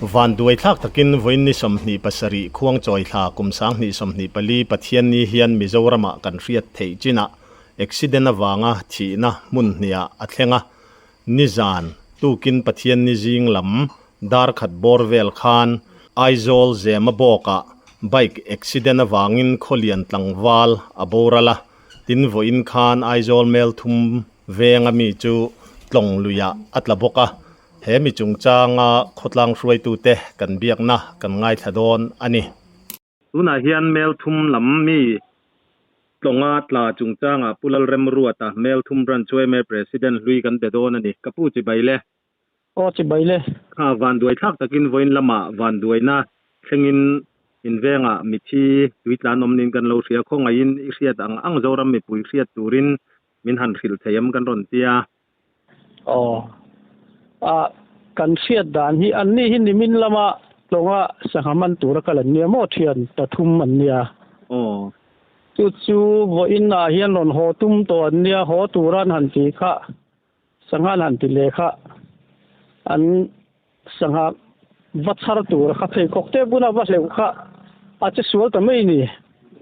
Vanduai thlak takin vawiin ni 27 Khuangchawi thla kum 2024 Pathianni hian Mizoramah kan hriat theih chinah accident avanga thihna hmun hniah a thleng a, nizan tukin Pathianni zing lam dar khat bawr vel khan Aizawl Zemabawkah bike accident avangin Khawlian tlangval a boral a, tin vawiin khan Aizawl Melthum venga mi chu tlawng luiah a tla bawk a. He mi chungchanga khawtlang hruaitute kan biakna kan ngaithla dawn a ni. Tunah hian Melthum lam mi tlawnga tla chungchanga Pu Lalremruata, Melthum Branch yma President hlui kan be dawn a ni. Ka pu chibai le. Aw chibai le. Kha vanduai thlak takin vawiin lamah vanduaina thlengin invengah mithi tuitlan awm niin kan lo hria. Khawngaihin i hriat ang ang Zoram mipui hriat turin min han hrilh thei em kan rawn ti a. Aw. A, kan hriat dan hi an ni hi nimin lama tlawnga sangha man tura kal an nia maw thian pathum an nia. Aw. Chu chu vawiin ah hian rawn haw tum tawh an nia, haw tura an han ti kha, sangha an han ti leh kha, an sangha va chhar tura kha pheikhawk te buna va hleuh kha a che sual ta mai ni.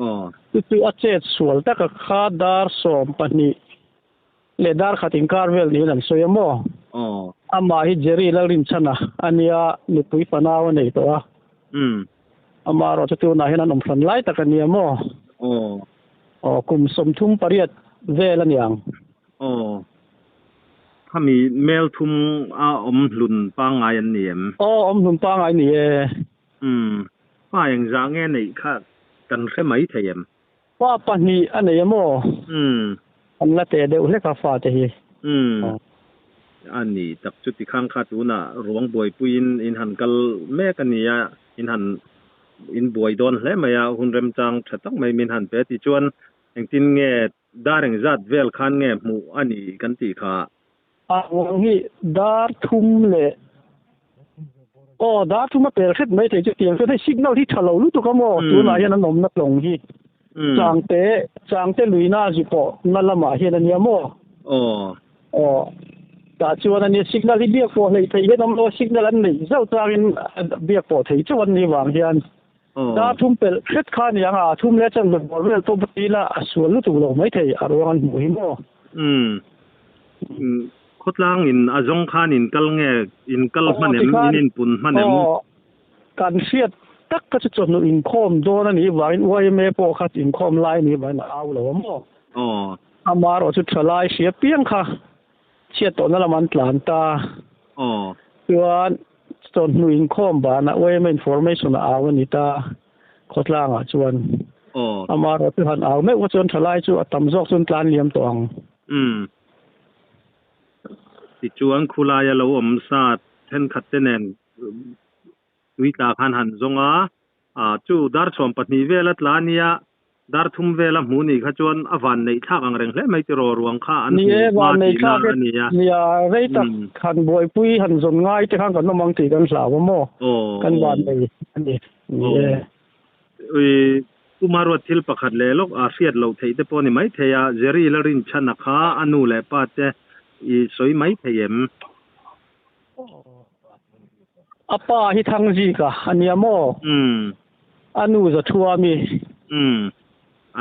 Aw. Chu chu a chet sual taka kha dar 12 leh dar khat inkar vel niin an sawi a maw? Aw. Amah hi Jerry Lalrinchhana a nia, mipui fanau a nei tawh a. Umm. Amah erawh chu tunah hian an awm hran lai tak a nia maw? Aw. Aw, kum 38 vel a niang. Aw. Khami mel thum a awm hlun pangngai an ni em? Aw, awm hlun pangngai ni e. Umm. Pa engzah nge neih kha kan hre mai thei em? Pa pahnih a nei a maw? Umm. An la teh deuh hlek a fate hi. Umm. A ni tak chu tikhang kha tunah ruang buaipuiin in han kal mek a ni a, in han in buai dawn hle mai a, hun remchang tha tak mai min han pe tichuan engtin nge dar engzat vel khan nge hmuh a ni kan tih kha. A ruang hi dar thum leh aw dar thum a pel hret mai thei chu tiang chuan hei signal hi tha lo lutuk a maw tunah hian an awmna tlawng hi changte changte luina zu pawh na lamah hian a nia maw aw aw tah chuan a nia signal hi biak pawh hleih theih hian awm lo a signal an neih zauh changin biak pawh thei chauh an nih vang hian dar thum pel hret kha a ni ang a thum leh chuan bawr vel pawh ila a sual lutuk lo mai thei a ruang an hmuh hi maw. Umm khawtlang in a zawng khan in kal nge in kal hman em in inpun hman em? Aw kan hriat tak kha chu chawhnu inkhawm dawn a nih vangin yma pawh kha inkhawm lai a nih vangin a au lo a maw? Aw. Amaherawh chu thalai hria piang kha chhiat tawhna lam an tlan ta. Aw. Chuan chawhnu inkhawm banah yma information a au a ni ta khawtlangah chuan. Aw. Amaherawh chu han au meuh kha chuan thalai chu a tam zawk chuan tlan liam tawh ang. Umm. Tichuan khulaia lo awm sa thenkhat te nen tui tla khan han zawng a, ah chu dar 12 vela tla nia, dar thum vela hmu ni kha chuan a van neih thlak ang reng hle mai tiraw ruang kha an Ni hmu e, hma van neih tihna thlak e. a nia. Nia, rei tak han buaipui han zawn ngai te khan kan awm ang tih kan hlau a maw? Aw, Kan aw. van nei a ni. Ni Aw. e. Ui, Pu Maruat thil pakhat leh lawk a hriat loh theih te pawh a ni mai thei a, Jerry la rinchhan a kha a nu leh pa te i sawi mai thei em? A pa hi Thangzika a nia maw? Umm. A nu Zathua mi. Umm.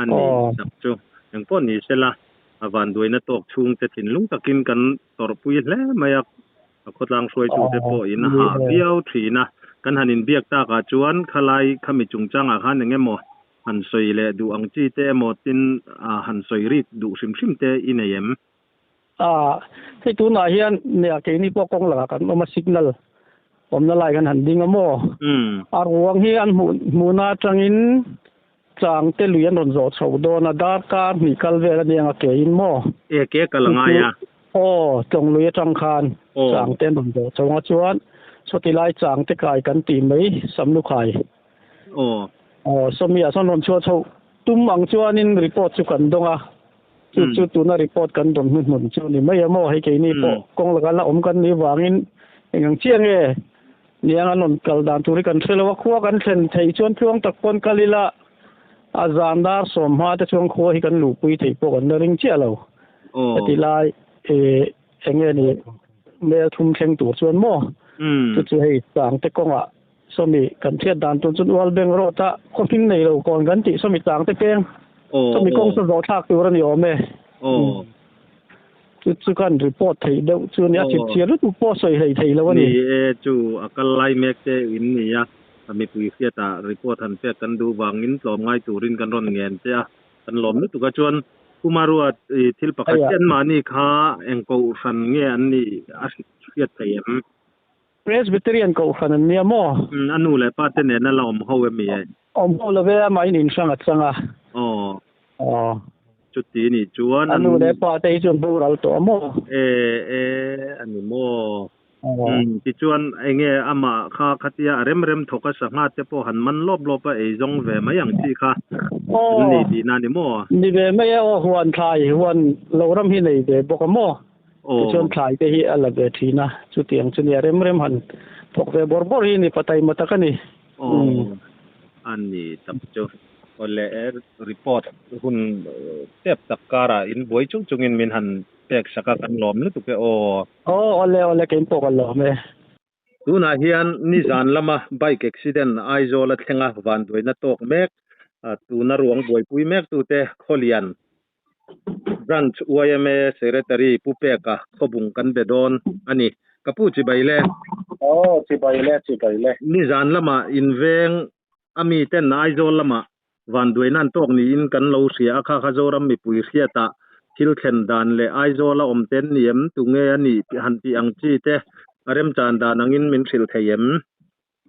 A ni tak chu. Engpawh ni sela, a vanduaina tawk chhungte thinlung takin kan tawrhpui hle mai a. A khawtlang hruaitute pawhin a hah viau thin a, kan han inbiak takah chuan khalai khami chungchangah khan eng emaw han sawi leh duh ang chi te emaw tin han sawi rik duh hrim hrim te i nei em? A, hei tunah hian nia keini pawh kawng lakah kan awm a, signal awmna lai kan han ding a maw? A ruang hi an hmuh hmuhna atangin Changte lui an rawn zawh chho dawn a, darkar hnih kal vel a nia ke in maw? E, ke kal a ngai a. Aw, tlawng lui atang khan Changte an rawn zawh chho ang a, chuan sawti lai Changte kai kan tih mai Samlukhai. Aw. Aw, sawmi ah sawn rawn chhuah chho tum ang chuanin report chu kan dawng a, chu chu tuna report kan dawn hnuhnun chu ni mai a maw, hei keini pawh kawng laka la awm kan nih vangin eng ang chiah nge Niang an rawn kal dan tur hi kan hre lo a, khua kan thlen theih chuan tluang tak pawn kal ila a zan dar 10 te chuan khua hi kan luhpui theih pawh kan la ring chiah lo. Heti lai eng nge ni mel thum thleng tur chuan maw? Chu chu hei Changte kawngah sawmi kan hriat dan tur chuan Ualbeng Road a khaw hming nei lo kawn kan tih sawmi Changte peng sawmi kawng chu zawh thlak tur a ni awm e. Chu chu kan report theih deuh chu a nia, chip chhiar lutuk pawh sawi hlei thei lo a ni. Ni e, chu a kal lai mek te in ni a, mipui hriatah report han pek kan duh vangin tlawmngai turin kan rawn ngen che a, kan lawm lutuk a. Chuan Kumarua thil pakhat chiah anmahni kha eng kohhran nge an nih a hriat thei em? Presbyterian kohhran an nia maw? Umm, a nu leh pa te nen a la awm ho em i? Awm ho lo ve, amah in inhrang a chang a. Aw. Aw. Chuti nih chuan A nu leh pa te hi chuan boral tawh a maw? E, e, a ni maw? Umm, tichuan enge amah kha khatia a rem rem thawk a sangha te pawh han man lawp lawp a ei zawng ve mai ang chi kha an ni tihna a ni maw? Ni ve mai e, aw huan thlai, huan lo ram hi nei ve bawk a maw? Tichuan thlai te hi a la ve thin a, chutiang chu nia rem rem han thawk ve bawrh bawrh hi ni pataima tak a ni. Aw, a ni tak chu. Awle report hun tep tak karah in buai chung chungin min han pek sak a, kan lawm lutuk e aw. Aw, awle awle kein pawh ka lawm e. Tunah hian nizan lama bike accident Aizawl a thleng a, vanduaina tawk mek, tuna ruang buaipui mek tute Khawlian Branch yma Secretary Pu Peka khawbung kan be dawn a ni. Ka pu chibai le. Aw, chibai le, chibai le. Nizan lama inveng a miten Aizawl lama Vanduaina an tawk niin kan lo hria a, kha kha Zoram mipui hriatah thil thlen dan leh Aizawl a awm ten ni em, tunge a nih han tih ang chi te a remchan dan angin min hrilh thei em?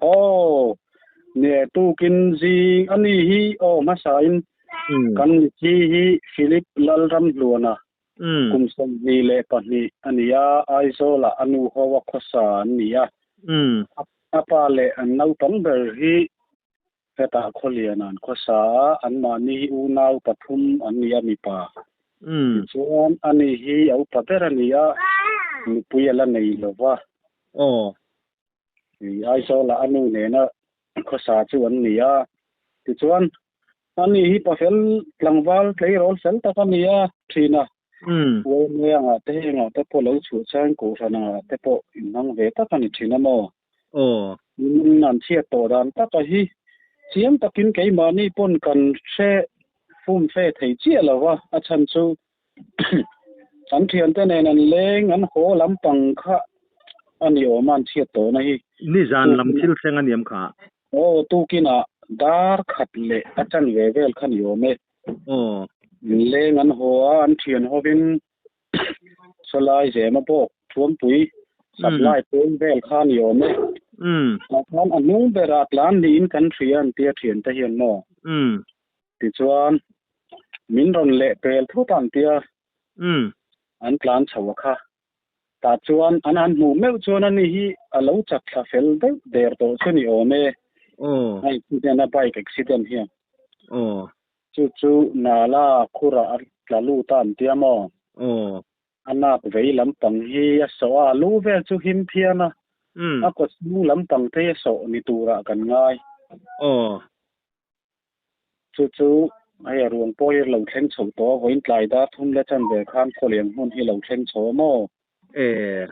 Aw, nia tukin zing a ni hi aw hmasain kan mitthi hi Philip Lalramhluana kum 22 a ni a, Aizawlah a nu ho a khawsa an ni a, a pa leh an naupang ber hi Hetah Khawlian an khawsa a, anmahni hi unau pathum an ni a mipa. Tichuan ani hi a upa ber a ni a, nupui a la nei lo va. Aw. Aizawlah a nu nena khawsa chu an ni a. Tichuan ani hi pafel tlangval tleirawl fel tak a ni a thin a. Uaimei angah te hengah te pawh lo chhuah chuan Kohhran angah te pawh inhmang ve tak a ni thin a maw? Aw. Min an chhiat tawh dan taka hi chiang takin keimahni pawn kan hre fum fe thei chiah lo va, a chhan chu an thiante nen an leng an haw lampang kha a ni awm a an chhiat tawhna hi. Nizan lam thil thleng a niam kha. Aw, tukinah dar khat leh a chanve vel kha ni awm e. Aw. Leng an haw a, an thian hovin Sawlai Zema bawk Thuampui supply peng vel kha ni awm e. Tah khan a hnung berah tlan niin kan hria an tia thiante hian maw? Tichuan min rawn leh pel thut a an tia an tlan chho a kha. Tah chuan an han hmuh meuh chuan ani hi a lo chak thla fel deuh der tawh chu ni awm e. A accident a bike accident hian. Chu chu Nala khurah a tla lut a an tia maw? A nak vei lampang hi a sawh a, a lu vel chu him phian a, a kaw chhung lampang te hi a sawh ni turah kan ngai. Chu chu hei a ruang pawh hi lo thleng chho tawh a, vawiin tlai dar thum leh chanve khan khawliang hmun hi lo thleng chho a maw? E.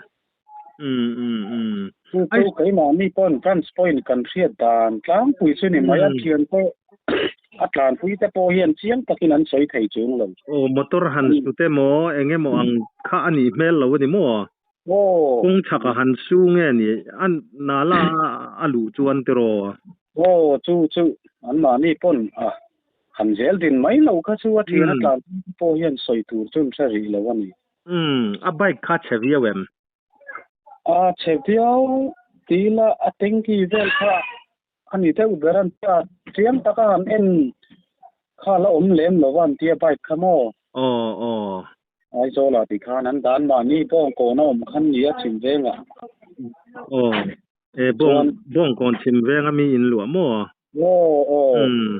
Um um um. Chu chu keimahni pawn branch pawhin kan hriat dan tlangpui chu ni mai a thian pawh a tlanpui te pawh hian chiang takin an sawi thei chung lo. Aw motor han su te maw eng emaw ang kha a nih hmel lo a ni maw? Aw. Kawng chhak a han su nge ni a nala a luh chuan tiraw? Aw chu chu anmahni pawn a han zel din mai lo kha chu a thian a tlanpui te pawh hian sawi tur chu an hre rih lo a ni. Umm, a bike kha chhe viau em? A chhe viau ti ila a tanky vel kha a ni deuh ber an tia, chiang taka han en kha la awm lem lo va an tia bike kha maw? Aw aw. Aizawl ah tikhan an dan mahni bawngkawn a awm khan nia chhim vengah. Aw, e bawng bawngkawn chhim venga mi in luah maw? Aw aw. Umm.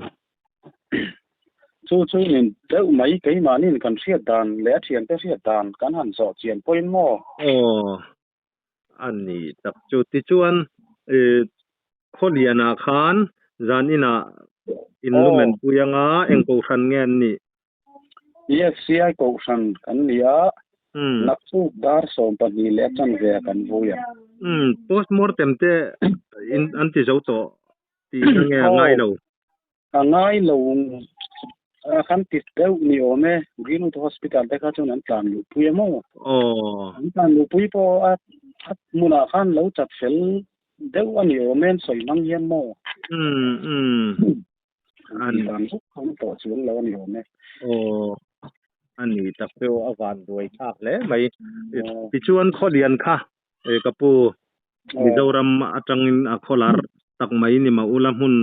Chu chu in deuh mai keimahniin kan hriat dan leh a thiante hriat dan kan han zawh chian pawhin maw? Aw, a ni tak chu. Tichuan Khawlianah khan zan inah in lumen pui anga eng kohhran nge an nih? EFCI kohhran kan ni a, naktuk dar 12 leh a chanve ah kan vui ang. Um postmortem te in an ti zo tawh tihna nge a ngai lo? A ngai lo a kan ti deuh ni awm e, Greenwood Hospital te kha chuan an tlan luh pui a maw? Aw. An tlan luh pui pawh a hmunah khan lo chat fel deuh a ni awm e an sawi hmang hian maw? Um um. An tih dan vek khan tawh chuang lo a ni awm e. Aw. A ni tak chu a van buai thlak hle mai. Tichuan Khawlian kha ka pu Mizoram atangin a khawlar tak mai ni mah ula hmun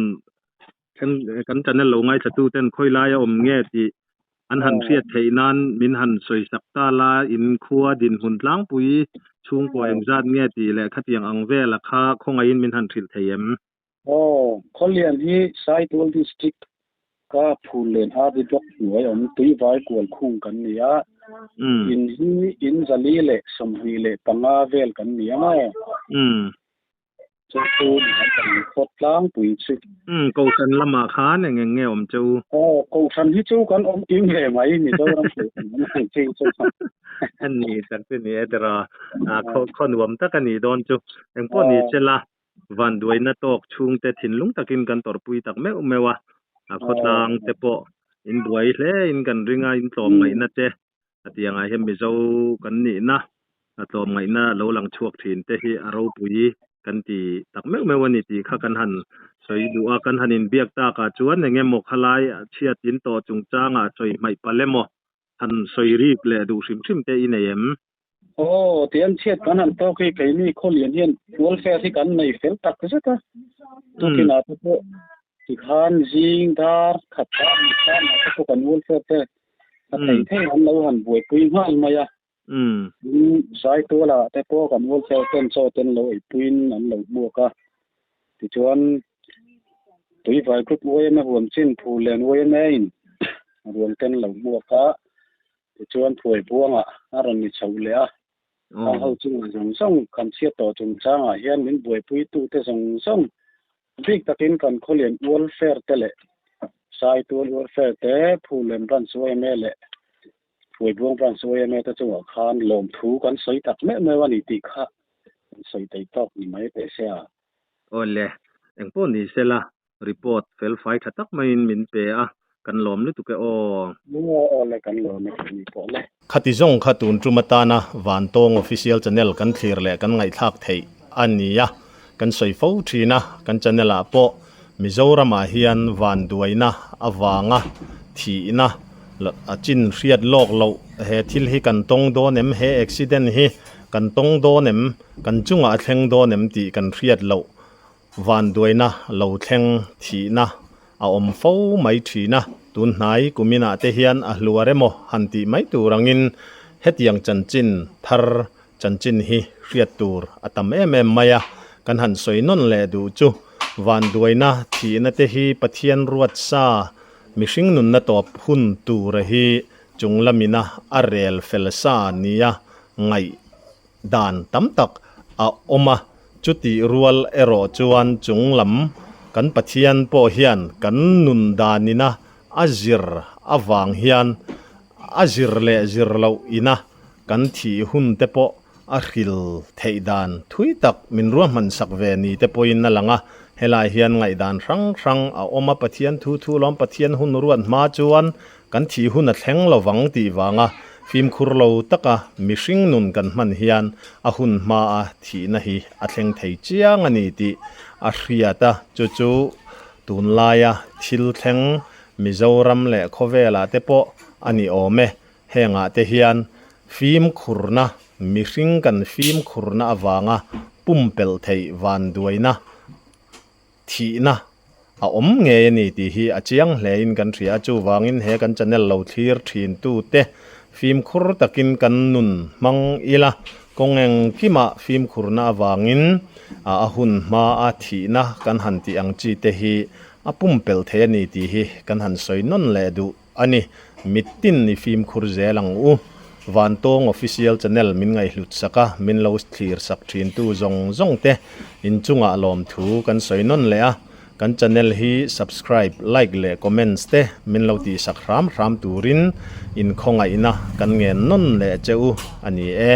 then kan channel lo ngaithla ten khawi lai a awm nge tih an han hriat theih nan min han sawi sak ta la in khua dinhmun tlangpui chhungkua engzat nge tih leh khatiang ang vela kha khawngaihin min han hrilh thei em? Aw, Khawlian hi Saitual District ka Phullen RD Block hnuai awm Tuivai kual khung kan ni a, in hi in 425 vel kan ni ang aw. Chu chu mihang kan khawt tlangpui chu. Kohhran lamah khan eng eng nge awm che u? Aw, Kohhran hi chu kan awm kim ve mai, Mizoram Kohhran awm ang chi chu. A ni tak chu ni e tiraw, khaw nuam tak a nih dawn chu. Engpawh ni che la, Vanduaina tawk chhungte thinlung takin kan tawrhpui tak meuh meuh a, a khawtlang te pawh in buai hle in kan ring a, in tlawm ngaihna te a tiangah hian Mizo kan nihna a tlawm ngaihna lo lang chhuak thin te hi a ropui kan ti tak meuh meuh a ni tih kha kan han sawi duh a, kan han inbiak takah chuan eng emaw khalai chhiat in tawh chungchangah sawi hmaih palh emaw han sawi rik leh duh hrim hrim te i nei em? Aw, tian chhiat kan han tawk hi keini Khawlian hian welfare hi kan nei fel tak zet a. Tukinah te pawh tikhan zing dar khat dar ni khan ah te pawh kan welfare te a thei thei an lo han buaipui nghal mai a. Tin, Saituala te pawh kan welfare ten chaw ten lo eipuiin an lo hmuak a. Tichuan, Tuivai Group yma huam chin Phullen yma in ruang ten lo hmuak a. Tichuan Phuai Buangah a rawn ni chho leh a, a ho chungah zawng zawng kan chhiat tawh chungchangah hian min buaipuitute zawng zawng bik takin kan Khawlian Welfare te leh Saitual Welfare te, Phullen Branch yma leh Phuai Buang Branch yma te chungah khan lawmthu kan sawi tak meuh meuh a ni tih kha kan sawi thei tawk ni mai teh se a. Awle, engpawh ni sela Report fel fai tha tak maiin min pe a, kan lawm lutuk e aw. Aw aw le kan lawm e keini pawh le. Khati zawng kha tun tum atana Vantawng Official Channel kan thlir leh kan ngaihthlak theih a ni a, kan sawi fo thin a, kan channel ah pawh Mizoramah hian vanduaina avanga thihna a chin hriat lawk loh he thil hi kan tawng dawn em, he accident hi kan tawng dawn em, kan chungah a thleng dawn em tih kan hriat loh Vanduaina lo thleng thihna a awm fo mai thin a, tun hnai kuminah te hian a hluar emaw han tih mai tur angin hetiang chanchin thar chanchin hi hriat tur a tam em em mai a, kan han sawi nawn leh duh chu vanduaina thihna te hi Pathian ruat sa mihring nunna tawp hun tura hi chung lamina a rel fel sa nia ngaih dan tam tak a awm a, chutih rual erawh chuan chung lam kan Pathian pawh hian kan nun danina a zir avang hian a zir leh zir loh ina kan thih hun te pawh a hril theih dan thui tak min ruahman sak ve ni te pawhin a lang a, helai hian ngaihdan hrang hrang a awm a, Pathian thu thu lawm Pathian hun ruat hma chuan Kan thih hun a thleng lovang tih vanga fimkhur lo taka mihring nun kan hman hian a hun hmaa thihna hi a thleng thei chiang a ni tih a hriat a, chu chu tunlaia thil thleng Mizoram leh khawvelah te pawh a ni awm e. Hengah te hian fimkhurna, mihring kan fimkhurna avanga pumpelh theih vanduaina, Thihna a awm ngei a ni tih hi a chiang hlein kan hria a, chuvangin he kan channel lo thlir thintute fimkhur takin kan nun hmang ila, kawng engkimah fimkhurna avangin a hun hmaa thihna kan han tih ang chi te hi a pumpelh thei a ni tih hi kan han sawi nawn leh duh a ni. Mitin i fimkhur zel ang u. Vantawng Official Channel min ngaihhlut sak a, min lo thlir sak thintu zawng zawng te inchungah lawmthu kan sawi nawn leh a, kan channel hi subscribe, like leh comments te min lo tih sak hram hram turin inkhawngaihna kan ngen nawn leh che u a ni e.